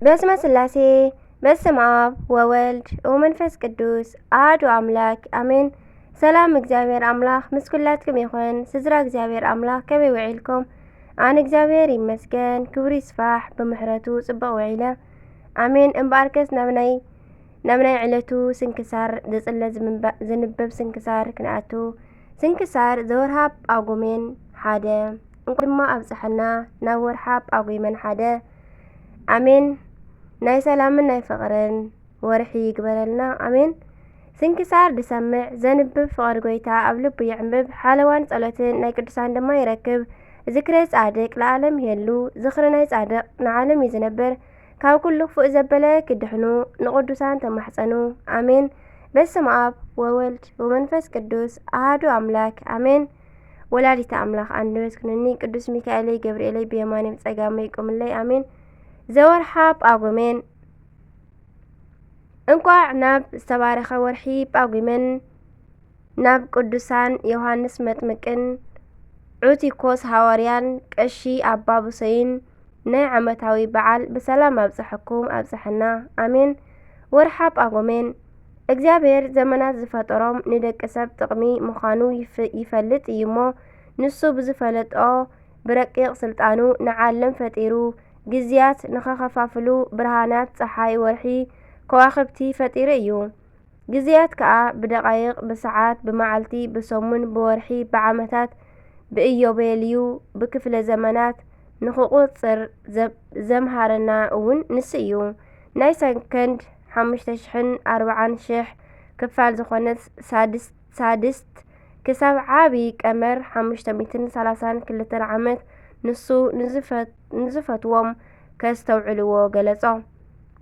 በስመ ስላሴ፣ በስመ ኣብ ወወልድ ወመንፈስ ቅዱስ ኣሐዱ ኣምላክ ኣሜን። ሰላም እግዚኣብሔር ኣምላክ ምስ ኩላትኩም ይኹን። ስድራ እግዚኣብሔር ኣምላክ ከመይ ውዒልኩም? ኣነ እግዚኣብሔር ይመስገን፣ ክብሩ ይስፋሕ፣ ብምሕረቱ ጽቡቕ ውዒለ። ኣሜን። እምበኣርከስ ናብ ናይ፣ ናብ ናይ ዕለቱ ስንክሳር ዘጽለ ዝምባ-፣ ዝንበብ ስንክሳር ክንኣቱ። ስንክሳር ዘወርሃ ጳጉሜን ሓደ። እንኳዕ ድማ ኣብጽሐና ናብ ወርሓ ጳጉሜን ሓደ። ኣሜን። ናይ ሰላምን ናይ ፍቕርን ወርሒ ይግበረልና። ኣሜን። ስንክሳር ዝሰምዕ ዘንብብ ፍቕሪ ጎይታ ኣብ ልቡ የዕምብብ፣ ሓለዋን ጸሎትን ናይ ቅዱሳን ድማ ይረክብ። ዝክረ ጻድቅ ለዓለም ይሄሉ፣ ዝኽሪ ናይ ጻድቅ ንዓለም እዩ ዝነብር። ካብ ኩሉ ክፉእ ዘበለ ክድሕኑ ንቅዱሳን ተማሕጸኑ። ኣሜን። በስመ ኣብ ወወልድ ወመንፈስ ቅዱስ ኣሐዱ ኣምላክ ኣሜን። ወላዲተ ኣምላክ ኣንደበት ኩንኒ፣ ቅዱስ ሚካኤለይ ገብርኤለይ ብየማነይ ብጸጋመይ ቁምለይ። ኣሜን። ዘወርሓ ጳጉሜን። እንቋዕ ናብ ዝተባረኸ ወርሒ ጳጉሜን ናብ ቅዱሳን ዮሃንስ መጥምቅን ዑቲኮስ ሃዋርያን ቀሺ ኣባ ብሶይን ናይ ዓመታዊ በዓል ብሰላም ኣብጽሐኩም ኣብጽሐና። ኣሜን። ወርሓ ጳጉሜን እግዚኣብሔር ዘመናት ዝፈጠሮም ንደቂ ሰብ ጥቕሚ ምዃኑ ይፍ-፣ ይፈልጥ እዩ እሞ፣ ንሱ ብዝፈለጦ ብረቂቕ ስልጣኑ ንዓለም ፈጢሩ፣ ግዜያት ንኸኸፋፍሉ ብርሃናት ጸሓይ፣ ወርሒ፣ ከዋኽብቲ ፈጢሩ እዩ። ግዜያት ከኣ ብደቓይቕ፣ ብሰዓት፣ ብመዓልቲ፣ ብሰሙን፣ ብወርሒ፣ ብዓመታት፣ ብኢዮቤልዩ፣ ብክፍለ ዘመናት ንኽቑጽር ዘ-፣ ዘምሃረና እውን ንሱ እዩ። ናይ ሰከንድ ሓሙሽተ ሽሕን ኣርባዓን ሽሕ ክፋል ዝኾነት ሳድስ-፣ ሳድስት ክሳብ ዓቢ ቀመር ሓሙሽተ ሚእትን ሰላሳን ክልተን ዓመት ንሱ ንዝፈ-፣ ንዝፈትዎም ከስተውዕልዎ ገለጾ።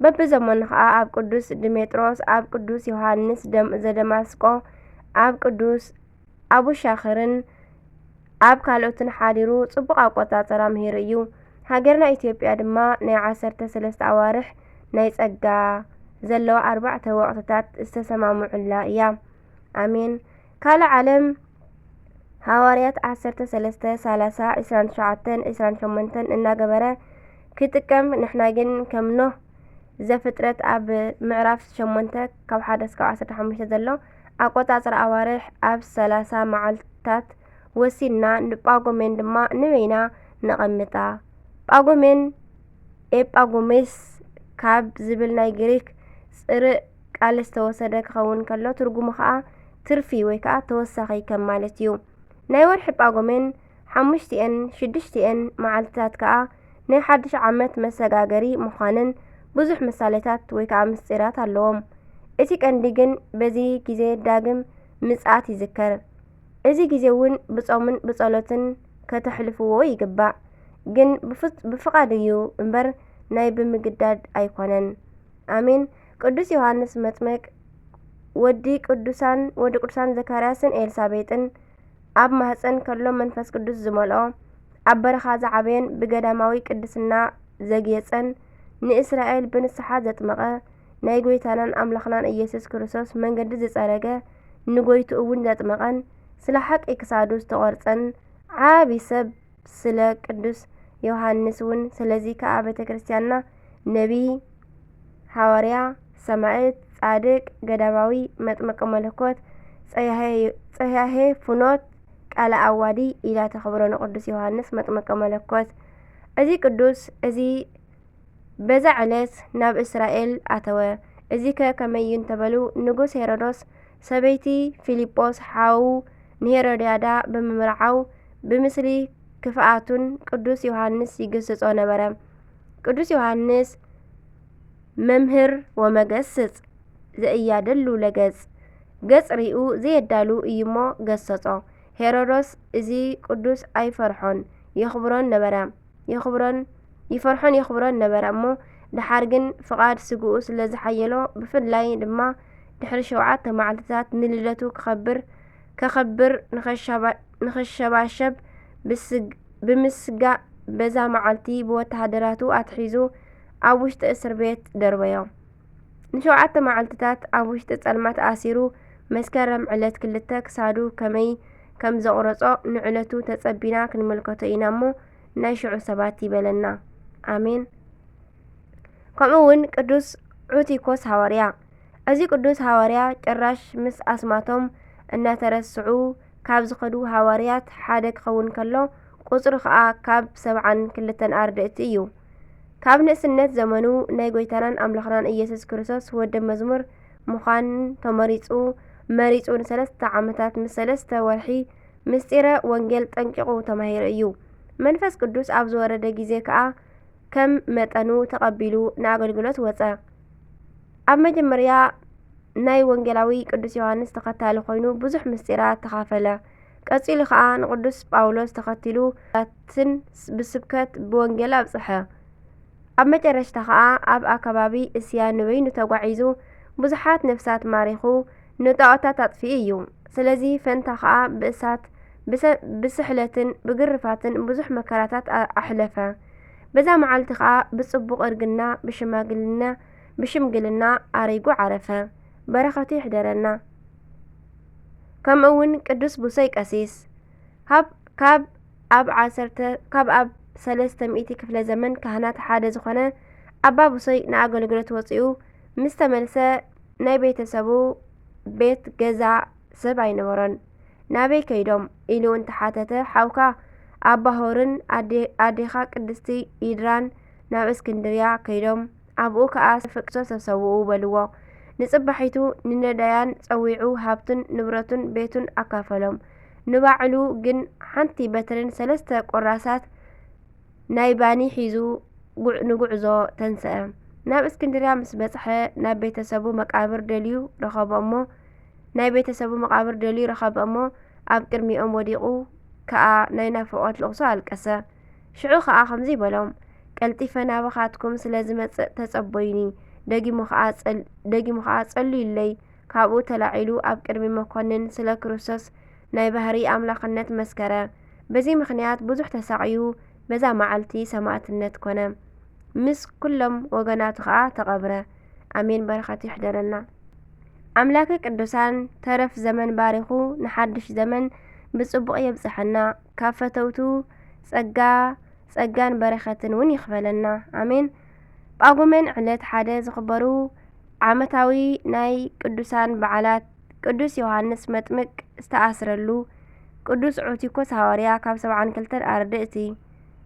በብዘመኑ ኸኣ ኣብ ቅዱስ ድሜጥሮስ፣ ኣብ ቅዱስ ዮሃንስ ደም-፣ ዘደማስቆ፣ ኣብ ቅዱስ ኣቡሻኽርን ኣብ ካልኦትን ሓዲሩ ጽቡቕ ኣቆጻጽራ ምሂሩ እዩ። ሃገርና ኢትዮጵያ ድማ ናይ ዓሰርተ ሰለስተ ኣዋርሕ ናይ ጸጋ ዘለዋ ኣርባዕተ ወቕትታት ዝተሰማምዑላ እያ። ኣሜን። ካልእ ዓለም ሃዋርያት ዓሰርተ ሰለስተ፣ ሰላሳ፣ ዕስራን ትሽዓተን፣ ዕስራን ሸሞንተን እናገበረ ክጥቀም፣ ንሕና ግን ከም ኖህ ዘፍጥረት ኣብ ምዕራፍ ሸሞንተ ካብ ሓደ እስካብ ዓሰርተ ሓሙሽተ ዘሎ ኣቆጻጽራ ኣዋርሕ ኣብ ሰላሳ መዓልታት ወሲንና፣ ንጳጉሜን ድማ ንበይና ነቐምጣ። ጳጉሜን ኤጳጉሜስ ካብ ዝብል ናይ ግሪክ ጽርእ ቃል ዝተወሰደ ክኸውን ከሎ፣ ትርጉሙ ኸኣ ትርፊ ወይ ከኣ ተወሳኺ ከም ማለት እዩ። ናይ ወርሒ ጳጉሜን ሓሙሽቲኤን ሽዱሽቲኤን መዓልትታት ከኣ ናይ ሓድሽ ዓመት መሰጋገሪ ምዃነን ብዙሕ ምሳሌታት ወይ ከኣ ምስጢራት ኣለዎም። እቲ ቀንዲ ግን በዚ ግዜ ዳግም ምጽኣት ይዝከር። እዚ ግዜ እውን ብጾምን ብጸሎትን ከተሕልፍዎ ይግባእ። ግን ብፍ-፣ ብፍቓድ እዩ እምበር ናይ ብምግዳድ ኣይኮነን። ኣሜን። ቅዱስ ዮሃንስ መጥምቅ ወዲ ቅዱሳን፣ ወዲ ቅዱሳን ዘካርያስን ኤልሳቤጥን ኣብ ማህፀን ከሎ መንፈስ ቅዱስ ዝመልኦ፣ ኣብ በረኻ ዝዓበየን ብገዳማዊ ቅድስና ዘግየፀን፣ ንእስራኤል ብንስሓ ዘጥመቐ፣ ናይ ጎይታናን ኣምላኽናን ኢየሱስ ክርስቶስ መንገዲ ዝጸረገ፣ ንጎይትኡ እውን ዘጥመቐን፣ ስለ ሓቂ ክሳዱ ዝተቖርጸን ዓቢ ሰብ ስለ ቅዱስ ዮሃንስ እውን። ስለዚ ከኣ ቤተ ክርስቲያንና ነቢይ፣ ሃዋርያ፣ ሰማዕት፣ ጻድቅ፣ ገዳማዊ፣ መጥምቀ መለኮት፣ ጸያሄ፣ ጸያሄ ፍኖት፣ ቃለ ኣዋዲ ኢላ ተኽብሮ ንቅዱስ ዮሃንስ መጥምቀ መለኮት። እዚ ቅዱስ እዚ በዛ ዕለት ናብ እስራኤል ኣተወ። እዚከ ከመይ እዩ እንተበሉ፣ ንጉስ ሄሮዶስ ሰበይቲ ፊልጶስ ሓው ንሄሮድያዳ ብምምርዓው፣ ብምስሊ ክፍኣቱን ቅዱስ ዮሃንስ ይግስጾ ነበረ። ቅዱስ ዮሃንስ መምህር ወመገስጽ ዘእያደሉ ለገጽ፣ ገጽ ሪኡ ዘየዳሉ እዩሞ ገሰጾ። ሄሮዶስ እዚ ቅዱስ ኣይፈርሖን የኽብሮን ነበረ። የኽብሮን፣ ይፈርሖን የኽብሮን ነበረ እሞ፣ ደሓር ግን ፍቓድ ስግኡ ስለ ዝሓየሎ፣ ብፍላይ ድማ ድሕሪ ሸውዓተ መዓልትታት ንልደቱ ክኸብር፣ ከኸብር ንኸሻባ-፣ ንኸሸባሸብ ብስግ-፣ ብምስጋእ፣ በዛ መዓልቲ ብወተሃደራቱ ኣትሒዙ ኣብ ውሽጢ እስር ቤት ደርበዮ። ንሸውዓተ መዓልትታት ኣብ ውሽጢ ጸልማት ኣሲሩ፣ መስከረም ዕለት ክልተ ክሳዱ ከመይ ከም ዘቑረጾ ንዕለቱ ተጸቢና ክንምልከቶ ኢና እሞ፣ ናይ ሽዑ ሰባት ይበለና። ኣሜን። ከምኡ እውን ቅዱስ ዑቲኮስ ሃዋርያ። እዚ ቅዱስ ሃዋርያ ጭራሽ ምስ ኣስማቶም እናተረስዑ ካብ ዝኸዱ ሃዋርያት ሓደ ክኸውን ከሎ፣ ቁጽሩ ኸኣ ካብ ሰብዓን ክልተን ኣርድእቲ እዩ። ካብ ንእስነት ዘመኑ ናይ ጐይታናን ኣምላኽናን ኢየሱስ ክርስቶስ ወደ መዝሙር ምዃን ተመሪጹ፣ መሪጹ ንሰለስተ ዓመታት ምስ ሰለስተ ወርሒ ምስጢረ ወንጌል ጠንቂቑ ተማሂሩ እዩ። መንፈስ ቅዱስ ኣብ ዝወረደ ግዜ ከኣ ከም መጠኑ ተቐቢሉ ንኣገልግሎት ወጸ። ኣብ መጀመርያ ናይ ወንጌላዊ ቅዱስ ዮሃንስ ተኸታሊ ኮይኑ ብዙሕ ምስጢራት ተኻፈለ። ቀጺሉ ኸኣ ንቅዱስ ጳውሎስ ተኸቲሉ ትን ብስብከት ብወንጌል ኣብጽሐ። ኣብ መጨረሽታ ኸኣ ኣብ ኣከባቢ እስያ ንበይኑ ተጓዒዙ ብዙሓት ነፍሳት ማሪኹ ንጣዖታት ኣጥፊኡ እዩ። ስለዚ ፈንታ ኸኣ ብእሳት፣ ብሰ-፣ ብስሕለትን ብግርፋትን ብዙሕ መከራታት ኣ-፣ ኣሕለፈ። በዛ መዓልቲ ኸኣ ብጽቡቕ እርግና፣ ብሽማግልና፣ ብሽምግልና ኣሪጉ ዓረፈ። በረኸቱ ይሕደረና። ከምኡ እውን ቅዱስ ቡሶይ ቀሲስ፣ ካብ፣ ካብ ኣብ ዓሰርተ፣ ካብ ኣብ ሰለስተ ሚእቲ ክፍለ ዘመን ካህናት ሓደ ዝኾነ ኣባ ቡሶይ ንኣገልግሎት ወጺኡ ምስ ተመልሰ፣ ናይ ቤተሰቡ ቤት ገዛ ሰብ ኣይነበሮን። ናበይ ከይዶም? ኢሉ እንተሓተተ፣ ሓውካ ኣባ ሆርን ኣዴ-፣ ኣዴኻ ቅድስቲ ኢድራን ናብ እስክንድርያ ከይዶም፣ ኣብኡ ከኣ ሰልፊ ክርስቶስ ተሰውኡ በልዎ። ንጽባሒቱ ንነዳያን ጸዊዑ ሃብቱን ንብረቱን ቤቱን ኣካፈሎም። ንባዕሉ ግን ሓንቲ በትርን ሰለስተ ቁራሳት ናይ ባኒ ሒዙ ጉዕ-፣ ንጉዕዞ ተንስአ። ናብ እስክንድርያ ምስ በጽሐ፣ ናብ ቤተሰቡ መቃብር ደልዩ ረኸቦ እሞ፣ ናይ ቤተሰቡ መቃብር ደልዩ ረኸበ እሞ፣ ኣብ ቅድሚኦም ወዲቑ ከኣ ናይ ናፍቖት ልቕሶ ኣልቀሰ። ሽዑ ከኣ ከምዚ በሎም፣ ቀልጢፈ ናባኻትኩም ስለ ዝመጽእ ተጸበዩኒ። ደጊሙ ከኣ ጸል-፣ ደጊሙ ከኣ ጸልዩለይ። ካብኡ ተላዒሉ ኣብ ቅድሚ መኮንን ስለ ክርስቶስ ናይ ባህሪ ኣምላኽነት መስከረ። በዚ ምኽንያት ብዙሕ ተሳቕዩ፣ በዛ መዓልቲ ሰማእትነት ኮነ። ምስ ኩሎም ወገናቱ ኸኣ ተቐብረ። ኣሜን። በረኸቱ ይሕደረና። ኣምላከ ቅዱሳን ተረፍ ዘመን ባሪኹ ንሓድሽ ዘመን ብጽቡቕ የብጽሐና። ካብ ፈተውቱ ጸጋ፣ ጸጋን በረኸትን እውን ይኽፈለና። ኣሜን። ጳጉሜን ዕለት ሓደ ዝኽበሩ ዓመታዊ ናይ ቅዱሳን በዓላት፣ ቅዱስ ዮሃንስ መጥምቅ ዝተኣስረሉ፣ ቅዱስ ዑቲኮስ ሃዋርያ ካብ ሰብዓን ክልተን ኣርድእቲ፣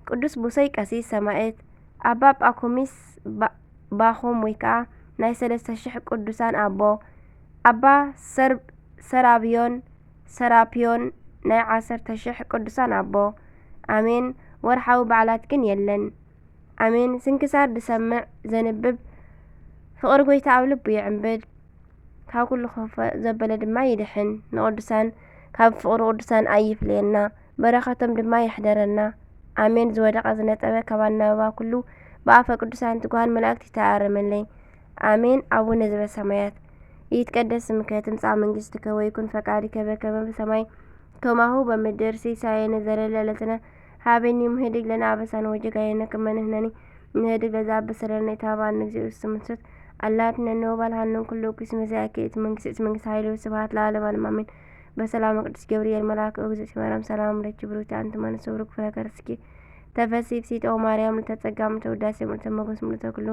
ቅዱስ ቡሶይ ቀሲስ ሰማእት፣ ኣባ ጳኩሚስ ባ-፣ ባኾም ወይ ከኣ ናይ ሰለስተ ሽሕ ቅዱሳን ኣቦ፣ ኣባ ሰርብ-፣ ሰራብዮን፣ ሰራፕዮን ናይ ዓሰርተ ሽሕ ቅዱሳን ኣቦ። ኣሜን። ወርሓዊ በዓላት ግን የለን። ኣሜን። ስንክሳር ዝሰምዕ ዘንብብ፣ ፍቕሪ ጐይታ ኣብ ልቡ ይዕንብብ፣ ካብ ኩሉ ክፉእ ዘበለ ድማ ይድሕን። ንቅዱሳን ካብ ፍቕሪ ቅዱሳን ኣይፍለየና፣ በረኸቶም ድማ ይሕደረና። ኣሜን። ዝወደቐ ዝነጠበ ካብ ኣናብባ ኩሉ ብኣፈ ቅዱሳን ትጉሃን መላእክት ይተኣረመለይ። ኣሜን። ኣቡነ ዘበሰማያት ይትቀደስ ስምከ ትምጻእ መንግስትከ ወይኩን ፈቃድከ በከመ በሰማይ ከማሁ በምድር። ሲሳየነ ዘለለ ዕለትነ ሀበኒ ዮም ህድግ ለነ አበሳነ ወጌጋየነ ከመ ንሕነኒ ንህድግ ለዘአበሰ ለነ ኢታብአነ እግዚኦ ውስተ መንሱት አላ አድኅነነ ወባልሐነ እምኩሉ እኩይ እስመ ዚአከ ይእቲ መንግስት እቲ መንግስት ኃይል ወስብሐት ለዓለመ ዓለም አሜን። በሰላመ ቅዱስ ገብርኤል መልአክ ኦ እግዝእቲ ማርያም ሰላም ለኪ ብሩክቲ አንቲ እም ንስእ ብሩክ ፍሬ ከርስኪ ተፈሲ ፍሲጦ ማርያም ልተጸጋ ምልዕተ ውዳሴ ምልዕተ ሞገስ ምልዕተ ኩሉ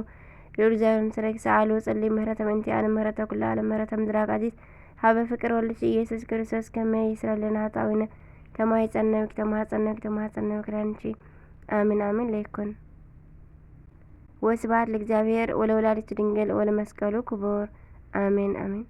ልዑል እግዚኣብሔር ምስሌኪ ሰአሊ ወጸሊ ምህረተ ምእንቲ ዓለም ምህረተ ኩሉ ዓለም ምህረተ ምድረ አቃዚት ሀበ ፍቅር ወልድኪ ኢየሱስ ክርስቶስ ከመ ይስረለነ ኃጣውኢነ ተማሂጸነብኪ ተማህጸነብኪ ተማህጸነብኪ ዳንቺ አሜን አሜን ለይኩን። ወስብሐት ለእግዚአብሔር ወለወላዲቱ ድንግል ወለመስቀሉ ክቡር አሜን አሜን።